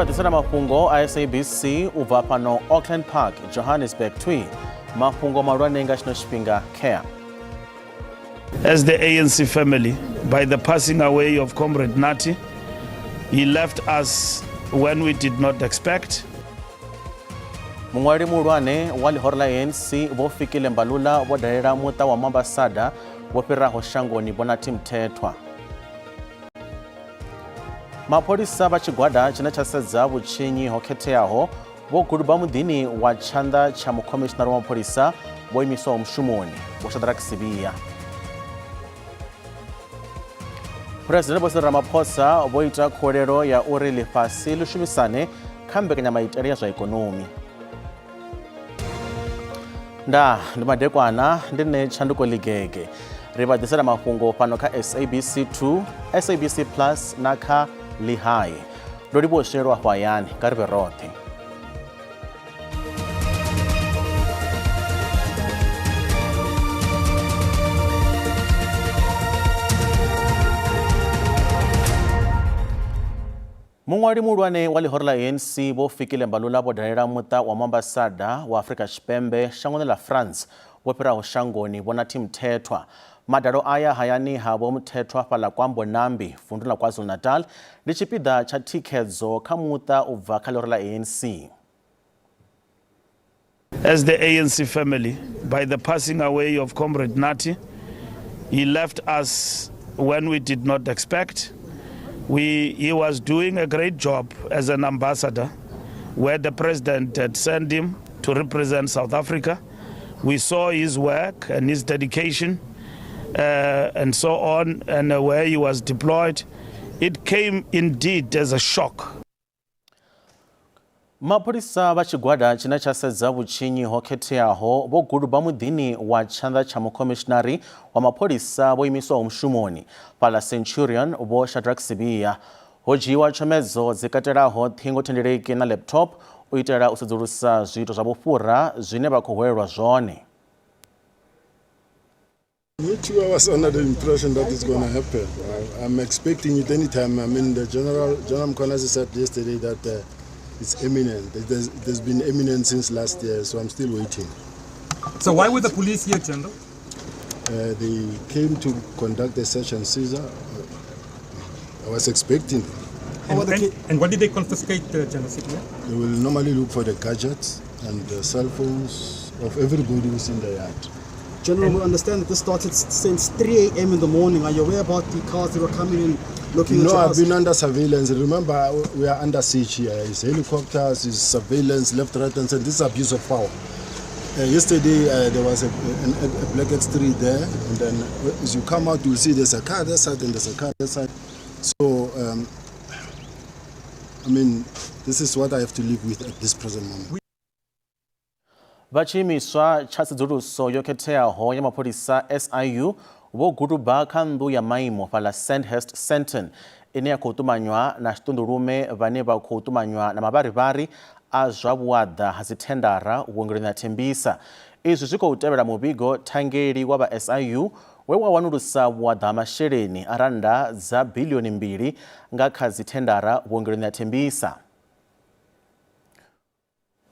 Ri vha ḓisela mafhungo a SABC u bva fhano Auckland Park, Johannesburg twi. Mafhungo mahulwane nga tshino tshifhinga care. As the ANC family, by the passing away of Comrade Nathi, he left us when we did not expect. Muṅwaleli muhulwane wa ḽihoro ḽa ANC Vho Fikile Mbalula vho dalela muṱa wa muambasada vho fhiraho shangoni Vho Nathi Mthethwa. Mapholisa vha tshigwada tshine tsha sedza vhutshinyi ho khetheaho vho guduba muḓini wa tshanḓa tsha mukhomishinari wa mapholisa vho imiswaho mushumoni Vho Shadrack Sibiya. Phresidennde Vho Cyril Ramaphosa vho ita khuwelelo ya uri ḽifhasi ḽi shumisane kha mbekanyamaitele ya zwa ikonomi. Nda ndi madekwana ndi nṋe Tshanduko Ligege. Ri vha ḓisela mafhungo fhano kha SABC 2, SABC Plus na kha Lihai. Ndo livhuwa u swelwa afho hayani, nga ri vhe roṱhe. Muṅwali muhulwane wa ḽihoro ḽa ANC Vho Fikile Mbalula vho dalela muṱa wa muambasada wa Afrika Tshipembe shangoni ḽa France vho fhiraho shangoni Vho Nathi Mthethwa. Madalo aya hayani ha Vho Mthethwa fhaḽa kwa Mbonambi vunḓuni ḽa KwaZulu-Natal ndi tshipiḓa tsha thikhedzo kha muṱa u bva kha ḽihoro ḽa ANC. As the ANC family, by the passing away of Comrade Nathi, he left us when we did not expect. He was doing a great job as an ambassador, where the president had sent him to represent South Africa. We saw his work and his dedication and so on, and where he was deployed. It came indeed as a shock. Mapholisa vha tshigwada tshine tsha sedza vhutshinyi ho khetheaho vho guluba muḓini wa tshanḓa tsha mukhomishinari wa mapholisa vho imiswaho mushumoni fhaḽa Centurion Vho Shadrack Sibiya. Ho dzhiiwa tshomedzo dzi katelaho ṱhingothendeleki na laptop u itela u sedzulusa zwiito zwa vhufhura zwine vha khou hwelelwa zwone. Me too, I was under the impression that it's going to happen. I'm expecting it anytime. I mean, the General Mkhwanazi said yesterday that it's imminent. There's been imminent since last year, so I'm still waiting. So why were the police here, General? They came to conduct a search and seizure. I was expecting them. And what did they confiscate, General Sibiya? They will normally look for the gadgets and the cell phones of everybody who's in the yard. General, we understand that this started since 3 a.m. in the morning. Are you aware about the cars that were coming in looking at No, your I've house? been under surveillance. Remember, we are under siege here. It's helicopters, it's surveillance, left, right, and center. This is abuse of power. Yesterday, there was a Black X3 there, and then as you come out, you'll see there's a car that side and there's a car that side. So, this is what I have to live with at this present moment. Vha tshiimiswa tsha tsedzuluso yo khetheaho ya mapholisa SIU vho guduba kha nnḓu ya maimo fhaḽa Sandhurst Sandton ine ya khou ṱumanywa na tshiṱunḓulume vhane vha khou ṱumanywa na mavharivhari a zwa vhuaḓa ha dzithendara vhuongeloni ha Tembisa. Izwi zwi khou tevhela muvhigo thangeli wa vha SIU we wa wanulusa vhuaḓa ha masheleni a rannda dza biḽioni mbili nga kha dzithendara vhuongeloni ha Tembisa.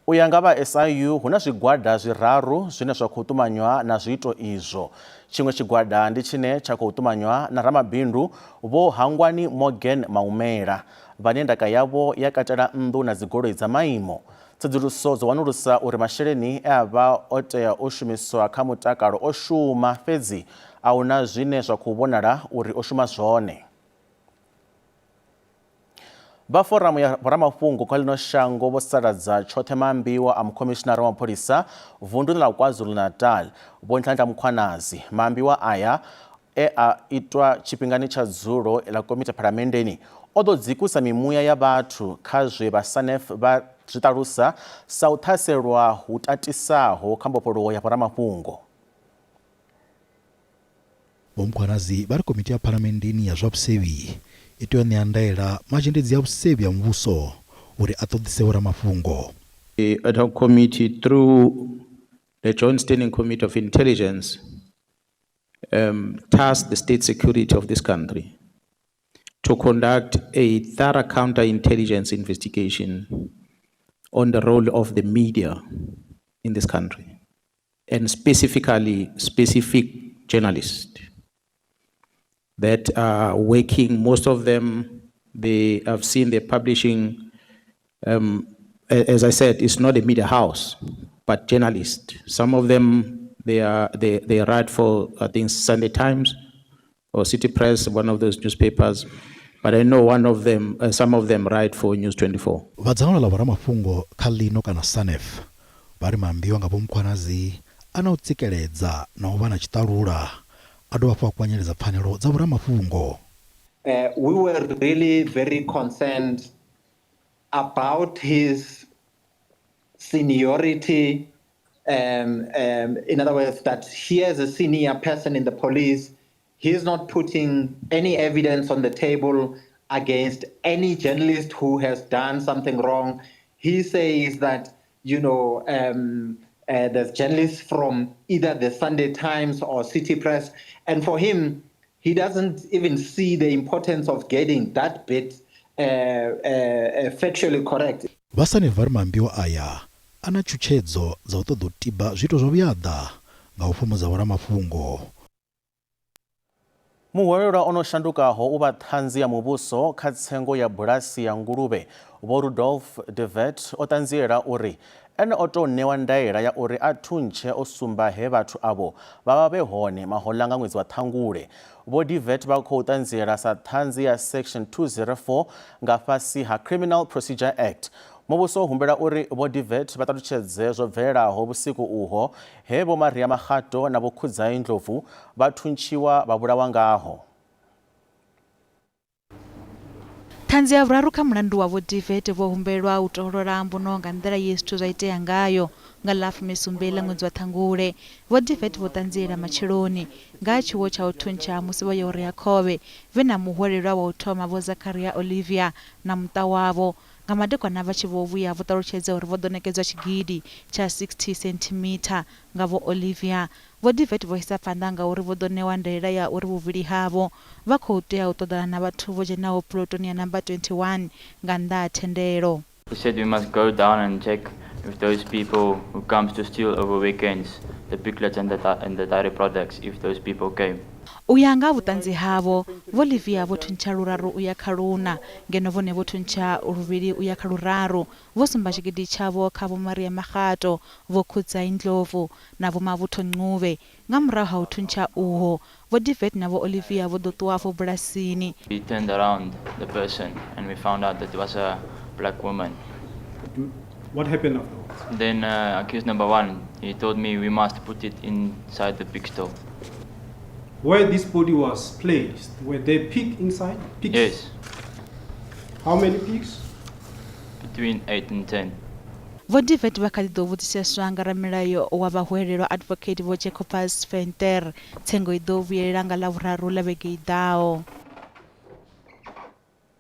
U ya nga vha SIU hu na zwigwada zwiraru zwine zwa khou ṱumanywa na zwiito izwo. Tshiṅwe tshigwada ndi tshine tsha khou ṱumanywa na ramabindu Vho Hangwani Morgan Maumela vhane ndaka yavho ya katela nnḓu na dzigoloi dza maimo. Tsedzuluso dzo wanulusa uri masheleni e a vha o tea u shumiswa kha mutakalo o shuma fhedzi a hu na zwine zwa khou vhonala uri o shuma zwone. Vha foramu ya vhoramafhungo kha ḽino shango vho saladza tshoṱhe maambiwa a mukhomishinara wa mapholisa vunduni ḽa KwaZulu-Natal Vho Nhlanhla Mkhwanazi. Maambiwa aya e a itwa tshifhingani tsha dzulo ḽa komiti ya phalamenndeni o ḓo dzikusa mimuya ya vhathu kha zwe vha SANEF vha zwi ṱalusa sa u ṱhaselwa hu tatisaho kha mbofholowo ya vhoramafhungo. Vho Mkhwanazi vha ri komiti ya phalamenndeni ya zwa vhusevhi i tea u ṋea ndaela mazhendedzi a vhusevhi a muvhuso uri a ṱoḓise vhoramafhungo. The ad hoc committee through the Joint Standing Committee of Intelligence tasked the state security of this country to conduct a thorough counterintelligence investigation on the role of the media in this country, and specifically specific journalists that are working. Most of them, they have seen they're publishing, as I said, it's not a media house, but journalists. Some of them, they write for, I think, Sunday Times or City Press, one of those newspapers. But I know one of them, some of them write for News 24. Vha dzangano ḽa vhoramafhungo kha ḽino kana SANEF vha ri maambiwa nga Vho Mkhwanazi a na u tsikeledza na u vha na tshiṱalula a dovha hafhu a kwanyeledza pfanelo dza vhoramafhungo. We were really very concerned about his seniority. In other words, that he as a senior person in the police, he is not putting any evidence on the table against any journalist who has done something wrong. He says that there's journalists from either the Sunday Times or City Press. And for him, he doesn't even see the importance of getting that bit factually correct. Vha SANEF vha ri maambiwa aya a na tshutshedzo dza u ṱoḓa u tiba zwiito zwa vhuaḓa nga u fhumudza vhoramafhungo. Muhwelelwa o no shandukaho u vha ṱhanzi ya muvhuso kha tsengo ya bulasi ya nguluvhe Vho Rudolf de Wet o ṱanziela uri ene o tou ṋewa ndaela ya uri a thuntshe o sumba he vhathu avho vha vha vhe hone mahoḽa nga ṅwedzi wa Ṱhangule. Vho De Wet vha khou ṱanziela sa ṱhanzi ya Section 204 nga fhasi ha Criminal Procedure Act. Muvhuso u humbela uri Vho De Wet vha ṱalutshedze zwo bvelelaho vhusiku uho he Vho Maria Makgato na Vho Khudzai Ndlovu vha thuntshiwa vha vhulawa ngaho. Ṱhanzi ya vhuraru kha mulandu wa Vho De Wet vho humbelwa u toolola mbuno nga nḓila ye zwithu zwa itea ngayo nga ḽa 17 ḽa ṅwedzi wa Ṱhangule. Vho De Wet vho ṱanziela matsheloni nga ha tshiwo tsha u thuntsha musi vho ya u rea khovhe vhe na muhwelelwa wa u thoma Vho Zakaria Olivia na muṱa wavho. Nga madekwana vha tshi vho vhuya vho ṱalutshedza uri vho ḓo ṋekedzwa tshigidi tsha 60 senthimitha nga Vho Olivia. Vho De Wet vho isa phanḓa nga uri vho ḓo ṋewa ndaela ya uri vhuvhili havho vha khou tea u ṱoḓana na vhathu vho dzhenaho pulotoni ya namba 21 nga nnḓa ha thendelo. He said we must go down and check if those people who comes to steal over weekends, the piglets and the dairy products, if those people came. U ya nga vhuṱanzi havho, Vho Olivia vho thuntsha luraru u ya kha luna, ngeno vhone vho thuntsha luvhili u ya kha luraru. Vho sumba tshigidi tshavho kha Vho Maria Makgato, Vho Khudzai Ndlovu na Vho Mabutho Ncube. Nga murahu ha u thuntsha uho, Vho De Wet na Vho Olivia vho ḓo ṱuwa afho bulasini. We turned around the person and we found out that it was a black woman. What happened afterwards? Then accused number one, he told me we must put it inside the pig stall. Where this body was placed, were there pig inside? Pigs? Yes. How many pigs? Between 8 and 10. Vho De Wet vha kha ḓi ḓo vhudziseswa nga ramilayo wa vhahwelelwa Advocate Vho Jacobus Venter. Tsengo i ḓo vhuyelela nga Ḽavhuraru ḽa vhege i ḓaho.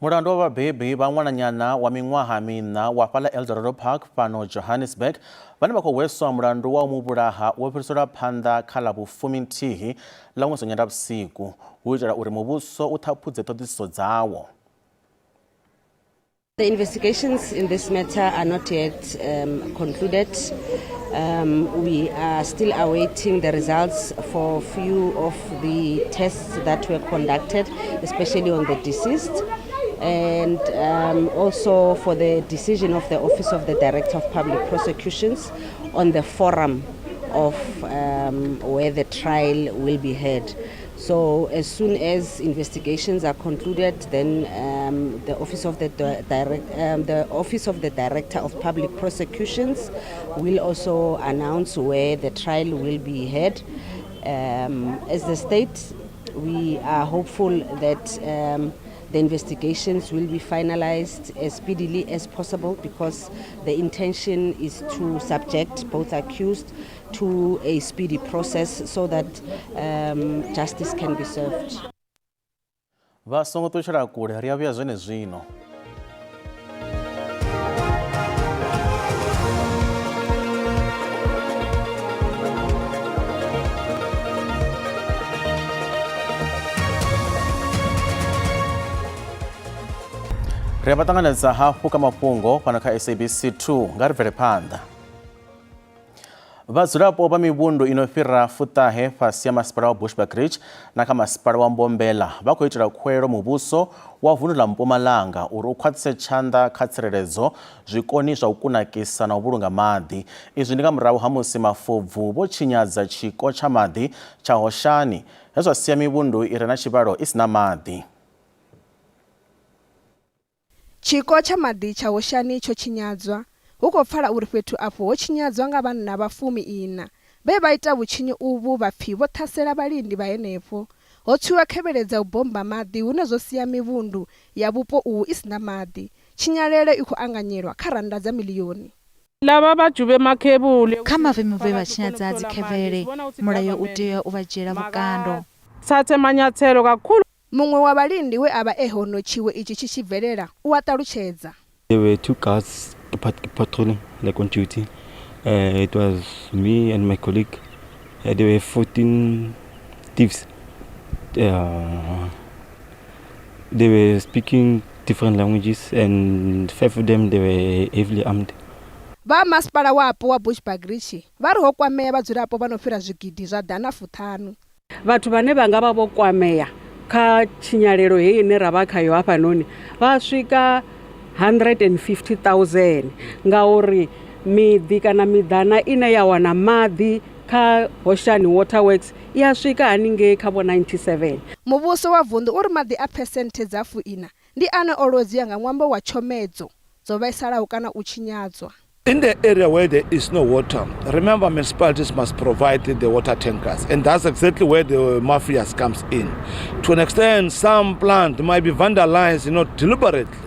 Mulandu wa vhabebi vha ṅwananyana wa miṅwaha miṋa wa fhaḽa Eldorado Park fhano Johannesburg vhane vha khou hweswa mulandu wa u mu vhulaha wo fhiriselwa phanḓa kha ḽa vhufuminthihi ḽa ṅwedzi wa Nyendavhusiku hu itela uri muvhuso u ṱhaphudze ṱhoḓisiso dzawo. The investigations in this matter are not yet concluded. We are still awaiting the results for few of the tests that were conducted, especially on the deceased, and also for the decision of the Office of the Director of Public Prosecutions on the forum of where the trial will be heard. So as soon as investigations are concluded, then the Office of the Director of Public Prosecutions will also announce where the trial will be heard. As the state, we are hopeful that the investigations will be finalized as speedily as possible, because the intention is to subject both accused to a speedy process so that justice can be served. Vha songo ṱutshela kule, ri a vhuya zwenezwino. Ri a vha ṱanganedza hafhu kha mafhungo fhano kha SABC 2 nga ri bvele phanḓa. Vhadzulapo vha mivhundu i no fhira fuṱahe fhasi ya masipala wa Bushbuckridge na kha masipala wa Mbombela vha khou itela khuwelelo muvhuso wa vundu ḽa Mpumalanga uri u khwaṱhise tshanḓa kha tsireledzo, zwikoni zwa u kunakisa na u vhulunga maḓi. Izwi ndi nga murahu ha musi mafobvu vho tshinyadza tshiko tsha maḓi tsha Hoshani he zwa sia mivhundu i re na tshivhalo i si na maḓi. Tshiko tsha maḓi tsha Hoshani tsho tshinyadzwa. Hu khou pfala uri fhethu afho ho tshinyadzwa nga vhanna vha 14 vhe vha ita vhutshinyi uvhu vha pfi vho ṱhasela vhalindi vha henefho. Ho tswiwa khevhele dza u bommba maḓi hune zwo sia mivhundu ya vhupo uhu i si na maḓi. Tshinyalelo i khou anganyelwa kha rannda dza miḽioni. Lava vha dzhuvhe makhevhule. Kha mavemu vhe vha tshinyadza dzikhevhele, mulayo u tea u vha dzhiela vhukando. Thathe manyathelo kakhulu. Muṅwe wa vhalindi we a vha e hone tshiwo itshi tshi tshi bvelela u a ṱalutshedza. There were two guards patrolling, like on duty. It was me and my colleague. There were 14 thieves. They were speaking different languages and 5 of them, they were heavily armed. Vha masipala wapo wa Bushbuckridge vha ri ho kwamea vhadzulapo vha no fhira zwigidi zwa ḓana fuṱhanu. Vhathu vhane vha nga vha vho kwamea kha tshinyalelo heyi ine ra vha khayo hafhanoni vha swika 150,000 ngauri miḓi kana miḓana ine ya wana maḓi kha Hoshani Waterworks i a swika haningei kha vho 97. Muvhuso wa vunḓu uri maḓi a phesenthe dza fuiṋa ndi ane o lozwiwa nga ṅwambo wa tshomedzo dzo vhaisalaho kana u tshinyadzwa. In the area where there is no water, remember municipalities must provide the water tankers, and that's exactly where the mafias comes in. To an extent, some plant might be vandalized, deliberately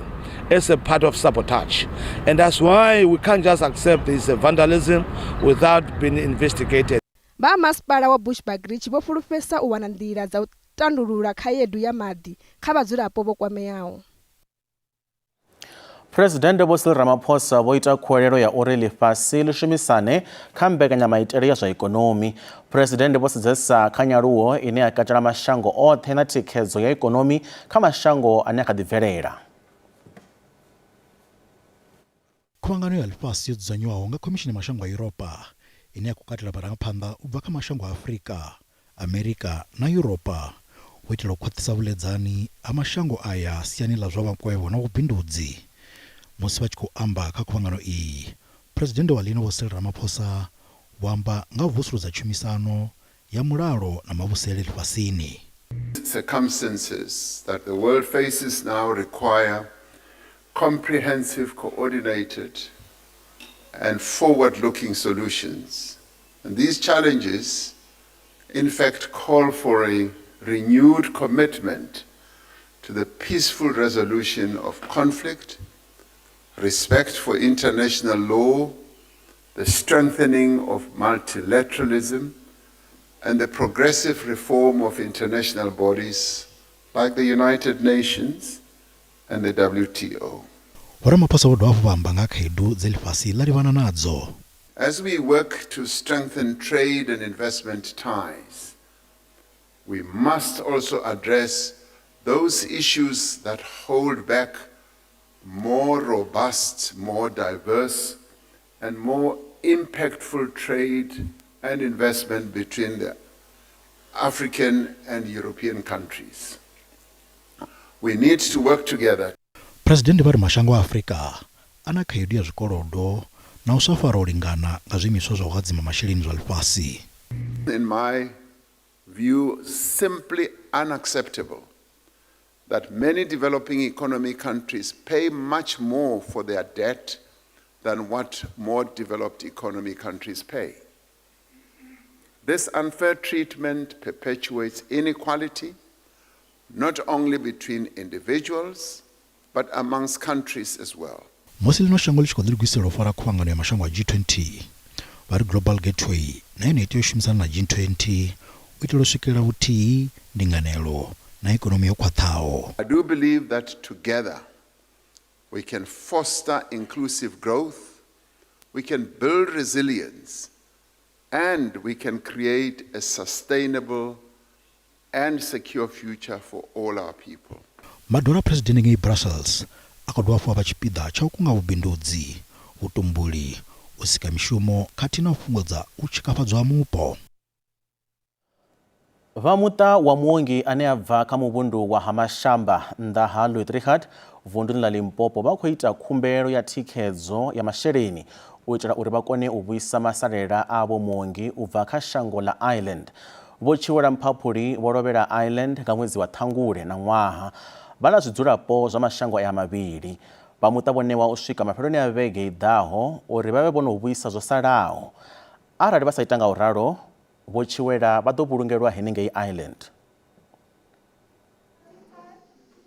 as a part of sabotage. And that's why we can't just accept this vandalism without being investigated. Vha masipala wa Bushbuckridge vho fulufhedzisa u wana nḓila dza u tandulula khaedu ya maḓi kha vhadzulapo vho kwameaho. Phresidennde Vho Cyril Ramaphosa vho ita khuwelelo ya uri ḽifhasi ḽi shumisane kha mbekanyamaitele ya zwa ikonomi. Phresidennde vho sedzesa kha nyaluwo ine ya katela mashango oṱhe na thikhedzo ya ikonomi kha mashango ane a kha ḓi bvelela. Khuvhangano ya ḽifhasi yo dzudzanywaho nga Khomishini ya Mashango a Yuropa ine ya khou katela vharangaphanḓa u bva kha mashango a Afrika, Amerika na Yuropa u itela u khwaṱhisa vhuḽedzani ha mashango aya siani ḽa zwa makwevho na vhubindudzi. Musi vha tshi khou amba kha khuvhangano iyi, Phresidennde wa ḽino Vho Cyril Ramaphosa vho amba nga u vusuludza tshumisano ya mulalo na mavhusele ḽifhasini. Circumstances that the world faces now require comprehensive, coordinated and forward-looking solutions. And these challenges, in fact, call for a renewed commitment to the peaceful resolution of conflict, respect for international law, the strengthening of multilateralism, and the progressive reform of international bodies like the United Nations and the WTO. Vho Ramaphosa vho dovha hafhu vha amba nga ha khaedu dze ḽifhasi ḽa livhana nadzo. As we work to strengthen trade and investment ties, we must also address those issues that hold back more robust, more diverse, and more impactful trade and investment between the African and European countries. We need to work together. Phresidennde vha ri mashango a Afrika a na khaedu ya zwikolodo na u sa fara u lingana nga zwiimiswa zwa u hadzima masheleni zwa ḽifhasi. In my view, simply unacceptable that many developing economy countries pay much more for their debt than what more developed economy countries pay. This unfair treatment perpetuates inequality, not only between individuals, but amongst countries as well. Musi ḽino shango ḽi tshi khou ḓilugisela u fara khuvhangano ya mashango a G20, vha ri Global Gateway na yone i tea u shumisana na G20 u itela u swikelela vhuthihi, ndinganelo na ikonomi yo khwaṱhaho. I do believe that together we can foster inclusive growth, we can build resilience, and we can create a sustainable and secure future for all our people. Madolo a Phresidennde ngei Brussels A khou dovha hafhu a vha tshipiḓa tsha u kunga vhubindudzi, vhutumbuli, u sika mishumo khathihi na u fhungudza u tshikafhadzwa ha mupo. Vha muṱa wa muongi ane a bva kha muvhundu wa Hamashamba nnḓa ha Louis-Trichardt vunduni ḽa Limpopo vha khou ita khumbelo ya thikhedzo ya masheleni u itela uri vha kone u vhuisa masalela a vho muongi u bva kha shango ḽa Ireland. Vho Tshiwela Mphaphuli vho lovhela Ireland nga ṅwedzi wa Ṱhangule na ṅwaha. Vha na zwidzulapo zwa mashango aya mavhili. Vha muṱa vho ṋewa u swika mafheloni a vhege i ḓaho uri vha vhe vho no vhuisa zwo salaho. Arali vha sa ita nga u ralo, Vho Tshiwela vha ḓo vhulungelwa henengei Ireland.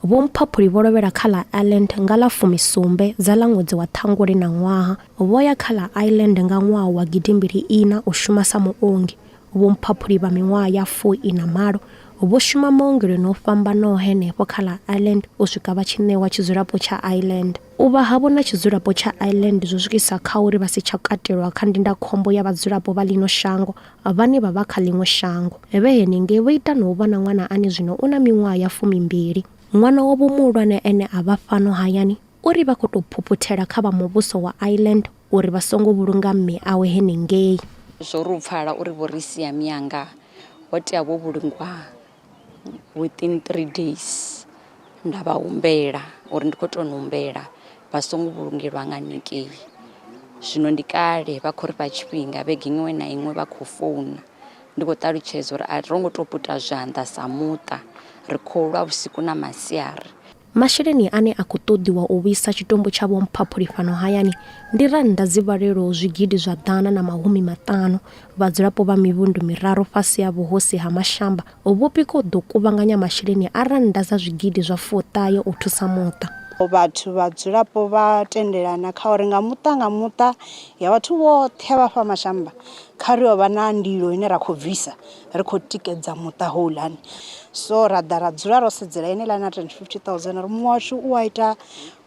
Vho Mphaphuli vho lovhela kha ḽa Ireland nga ḽa 17 dza ḽa ṅwedzi wa Ṱhangule ṋaṅwaha. Vho ya kha ḽa Ireland nga ṅwaha wa gidimbili ina u shuma sa muongi. Vho Mphaphuli vha miṅwaha ya 48 vho shuma maongeloni o fhambanaho henefho kha ḽa Ireland u swika vha tshi ṋewa tshidzulapo tsha Ireland. U vha havho na tshidzulapo tsha Ireland zwo swikisa kha uri vha si tsha katelwa kha ndindakhombo ya vhadzulapo vha ḽino shango vhane vha vha kha ḽiṅwe shango. Vhe henengei vho ita na u vha na ṅwana ane zwino u na miṅwaha ya fumimbili. Ṅwana wavho muhulwane ane a vha fhano hayani u ri vha khou tou phuphuthela kha vha muvhuso wa Ireland uri vha songo vhulunga mme awe henengei. Zwo ri u pfala uri vho ri sia mianga ho tea vho vhulungwa within 3 days nda vha humbela uri ndi khou tou ni humbela vha songo vhulungelwa nga haningei. Zwino ndi kale vha khou ri fha tshifhinga vhege iṅwe na iṅwe vha khou founa ndi khou ṱalutshedza uri a ro ngo tou puta zwanḓa sa muṱa ri khou lwa vhusiku na masiari. Masheleni ane a khou ṱoḓiwa u vhuisa tshitumbu tsha Vho Mphaphuli fhano hayani ndi rannda dzi vhalelwaho zwigidi zwa 150. Vhadzulapo vha mivhundu miraru fhasi ha vhuhosi ha Mashamba vho pika u ḓo kuvhanganya masheleni a rannda dza zwigidi zwa fuṱahe u thusa muṱa. Vhathu vhadzulapo vha tendelana kha uri nga muṱa nga muṱa ya vhathu vhoṱhe vha fha Mashamba kha ri yo vha na ndilo ine ra khou bvisa ri khou tikedza muṱa houḽani so ra ḓa ra dzula ro sedzela yeneiḽa na 250 000 uri muṅwe washu u a ita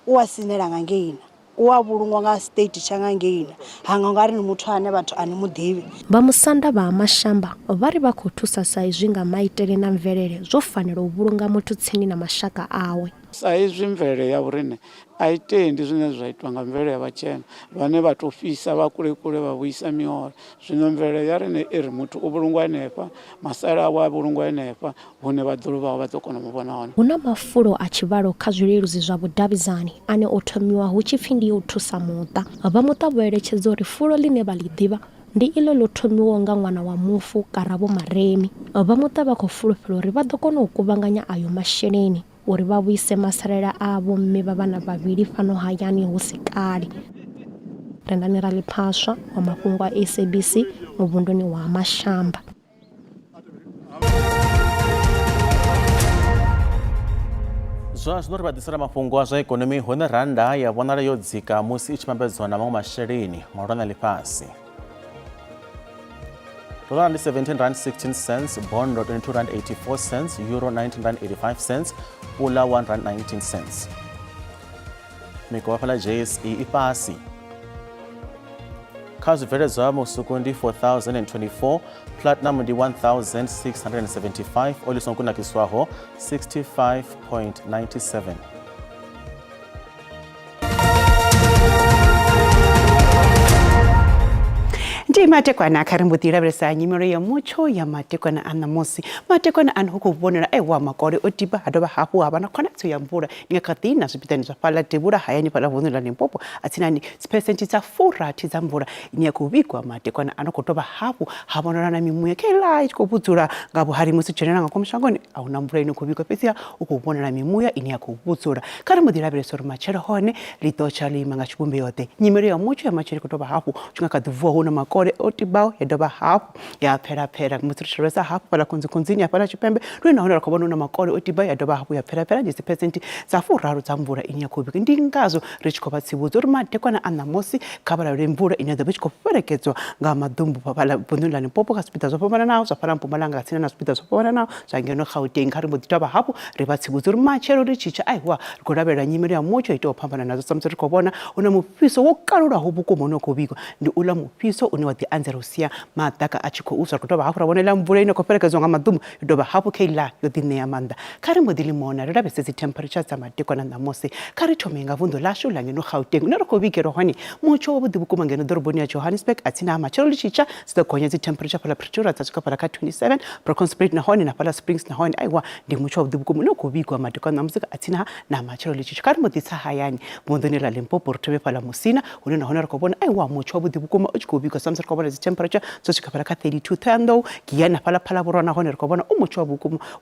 u a sinela nga ngeina u a vhulungwa nga state tsha nga ngeina hanga nga ri ni muthu ane vhathu a ni mu ḓivhi. Vha musanda vha ha Mashamba vha ri vha khou thusa sa izwi nga maitele na mvelele zwo fanela u vhulunga muthu tsini na mashaka awe. Sa izwi mvelele ya vhoriṋe a i tendi zwine zwa itwa nga mvelele ya vhatshena vhane vha tou fhisa vha kule kule vha vhuisa miole. Zwino mvelele ya riṋe i ri muthu u vhulungwa henefha, masala awe a vhulungwa henefha hune vhaḓuhulu vhawe vha ḓo kona u mu vhona hone. Hu na mafulo a tshivhalo kha zwileludzi zwa vhudavhidzani ane o thomiwa hu tshi pfi ndi u thusa muṱa. Vha muṱa vho eletshedza uri fulo ḽine vha ḽi ḓivha ndi iḽo ḽo thomiwaho nga ṅwana wa mufu Karabo Maremi. Vha muṱa vha khou fulufhela uri vha ḓo kona u kuvhanganya ayo masheleni uri vha vhuise masalela a vhomme vha vhana vhavhili fhano hayani hu si kale. Rendani Raliphaswa wa mafhungo a SABC muvhunduni wa Mashamba. Zwa zwino ri vha ḓisela mafhungo a zwa ikonomi hune rannda ya vhonala yo dzika musi i tshi vhambedzwa na maṅwe masheleni mahulwane a ḽifhasi. Dollar ndi 17 rand 16 cents, bondo 22 rand 84 cents, euro 19 rand 85 cents, pula 1 rand 19 cents. Mikovha fhala JSE i fhasi. Kha zwibveledzwa musuku ndi 4024, platinum ndi 1675, oli songo kunakiswaho 65.97. Ndi matekwana kha ri mbo ḓi lavhelesa nyimelo ya mutsho ya matekwana a ṋamusi. Matekwana ano hu khou vhonala ewa makole o tiba ha dovha hafhu ha vha na khonadzeo ya mvula ndi nga kha ḓi na zwipiḓani zwa fhaḽa devhula hayani fhaḽa vunḓuni ḽa Limpopo a tsinani dziphesenthe dza furathi dza mvula ine ya khou vhigwa matekwana ano khou dovha hafhu ha vhonala na mimuya kheiḽa i tshi khou vhudzula nga vhuhali musi dzhenela nga ngomu shangoni a huna mvula ine khou vhigwa fhedziha u khou vhonala mimuya ine ya khou vhudzula. Kha ri mbo ḓi lavhelesa uri matshelo hone ḽi ḓo tsha ḽo ima nga tshivhumbeo-ḓe. Nyimele ya mutsho ya matshelo i khou dovha hafhu tshi nga kha ḓi vuwa hu na makole o tibaho ya dovha hafhu ya pfela pfela. Musi ri tshi lavhelesa hafhu fhaḽa khunzikhunzini hafhaḽa tshipembe lune nahone ra khou vhona hu na makole o tibaho ya dovha hafhu ya pfela pfela ndi dziphesenthe dza furaru dza mvula ine ya khou vhiga. Ndi ngazwo ri tshi khou vha tsivhudza uri madekwana a ṋamusi kha vha lavhelele mvula ine ya ḓo vha i tshi khou fhelekedzwa nga maḓumbu fhaḽa vunḓuni ḽa Limpopo kha zwipiḓa zwo fhambananaho zwa fhaḽa Mpumalanga tsini na zwipiḓa zwo fhambananaho zwa ngeno Gauteng. Kha ri mbo ḓi dovha hafhu ri vha tsivhudza uri matshelo ri tshi tsha aiwa ri khou lavhelela nyimele ya mutsho itaho phambana nazwo samusi ri khou vhona hu na mufhiso wo kalulaho vhukuma une wa khou vhigwa. Ndi uḽa mufhiso une wa ḓivhiwa. ḓi anzela u sia maḓaka a tshi khou swa. Ri khou dovha hafhu ra vhona iḽa mvula ine khou fhelekedziwa nga maḓumbu yo dovha hafhu kha iḽa yo ḓi ṋea maanḓa. Kha ri mbo ḓi limona ri lavhelese dzi temperature dza madekwana ṋamusi. Kha ri thome nga vunḓu ḽashu ḽa ngeno Gauteng hune ra khou vhigelwa hone mutsho wavhuḓi vhukuma ngeno ḓoroboni ya Johannesburg atsina ha matshelo ḽi tshi tsha dzi ḓo gonya dzi temperature fhaḽa Pretoria dza swika fhaḽa kha 27, Bronkhorstspruit nahone na fhaḽa Springs nahone aiwa ndi mutsho wavhuḓi vhukuma une u khou vhigwa madekwana ṋamusi atsina ha na matshelo ḽi tshi tsha. Kha ri mbo ḓi tsa hayani vunḓuni ḽa Limpopo ri thome fhaḽa Musina hune nahone ri khou vhona aiwa mutsho wavhuḓi vhukuma u tshi khou vhigwa samusi ri khou vhona dzi temperature dzo swika fhaḽa kha 32. Thohoyandou, Giyani na fhaḽa Phalaborwa nahone ri khou vhona u mutsho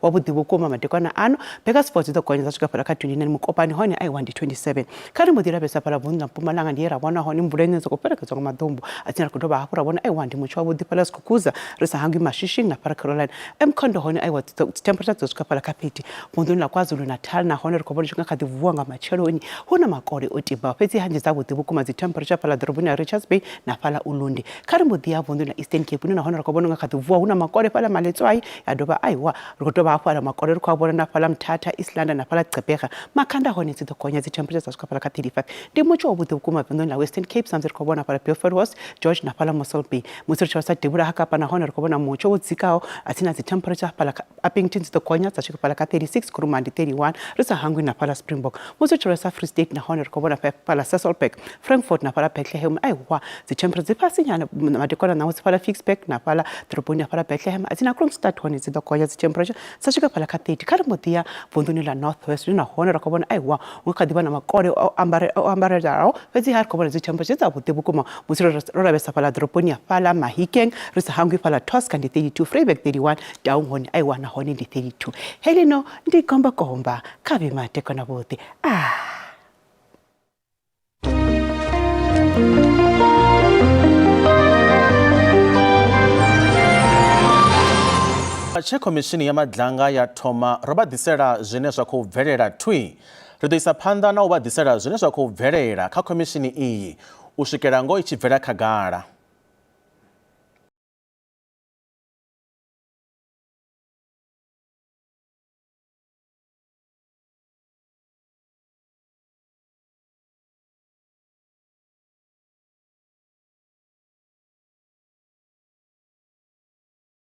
wavhuḓi vhukuma madekwana ano. Bakersford dzi ḓo gonya dza swika fhaḽa kha 29, Mukopani hone aiwa ndi 27. Kha ri mbo ḓi lavhelesa fhaḽa vunḓu ḽa Mpumalanga ndi he ra vhona hone mvula ine dza khou fhelekedzwa nga maḓumbu a tsini. Ri khou dovha hafhu ra vhona aiwa ndi mutsho wavhuḓi fhaḽa Skukuza ri sa hangwi Mashishing na fhaḽa Caroline. Mkhondo hone aiwa dzi temperature dzo swika fhaḽa kha 30. Vunḓuni ḽa KwaZulu-Natal nahone ri khou vhona tshi nga kha ḓi vuwa nga matsheloni hu na makole o tibaho fhedzi ha ndi dzavhuḓi vhukuma dzi temperature fhaḽa ḓoroboni ya Richards Bay na fhaḽa Ulundi. Kha ri mbo ḓi ya vunḓuni ḽa Eastern Cape hune nahone ri khou vhona u nga kha ḓi vuwa hu na makole fhaḽa Maletswai ya dovha aiwa ri khou dovha hafhu aḽa makole ri khou a vhona na fhaḽa Mthatha, East London na fhaḽa Gqeberha. Makhanda hone dzi ḓo gonya dzi temperature dza swika fhaḽa kha 35. Ndi mutsho wavhuḓi vhukuma vunḓuni ḽa Western Cape sa musi ri khou vhona fhaḽa Beaufort George na fhaḽa Mossel Bay. Musi ri tshi vha devhula ha Kapa nahone ri khou vhona mutsho wo dzikaho a tsini na dzi temperature fhaḽa Upington dzi ḓo gonya dza swika fhaḽa kha 36, Kuruman ndi 31, ri sa hangwi na fhaḽa Springbok. Musi ri tshi lavhelesa Free State nahone ri khou vhona fhaḽa Sasolburg, Frankfort na fhaḽa Bethlehem aiwa dzi temperature dzi fhasi nyana madekwana ṋamusi fhaḽa Ficksburg na fhaḽa ḓoroboni ya fhaḽa Bethlehem a tsini na Kroonstad hone dzi ḓo gonya dzi temperature dza swika fhaḽa kha 30. Kha ri mbo ḓi ya vunḓuni ḽa North West hune nahone ra khou vhona aiwa hu kha ḓi vha na makole o ambare o ambarelaho fhedziha ri khou vhona dzi temperature dzi dzavhuḓi vhukuma musi ro lavhelesa fhaḽa ḓoroboni ya fhaḽa Mahikeng ri sa hangwi fhaḽa Tosca ndi 32, Vryburg 31, Taung hone aiwa nahone ndi 32. Heḽino ndi gombakomba kha vhe madekwana vhuḓi. Ah. Tshe khomishini ya Madlanga ya thoma ro vha ḓisela zwine zwa khou bvelela thwii. Ri ḓo isa phanḓa na u vha ḓisela zwine zwa khou bvelela kha khomishini iyi u swikela ngoho i tshi bvela khagala.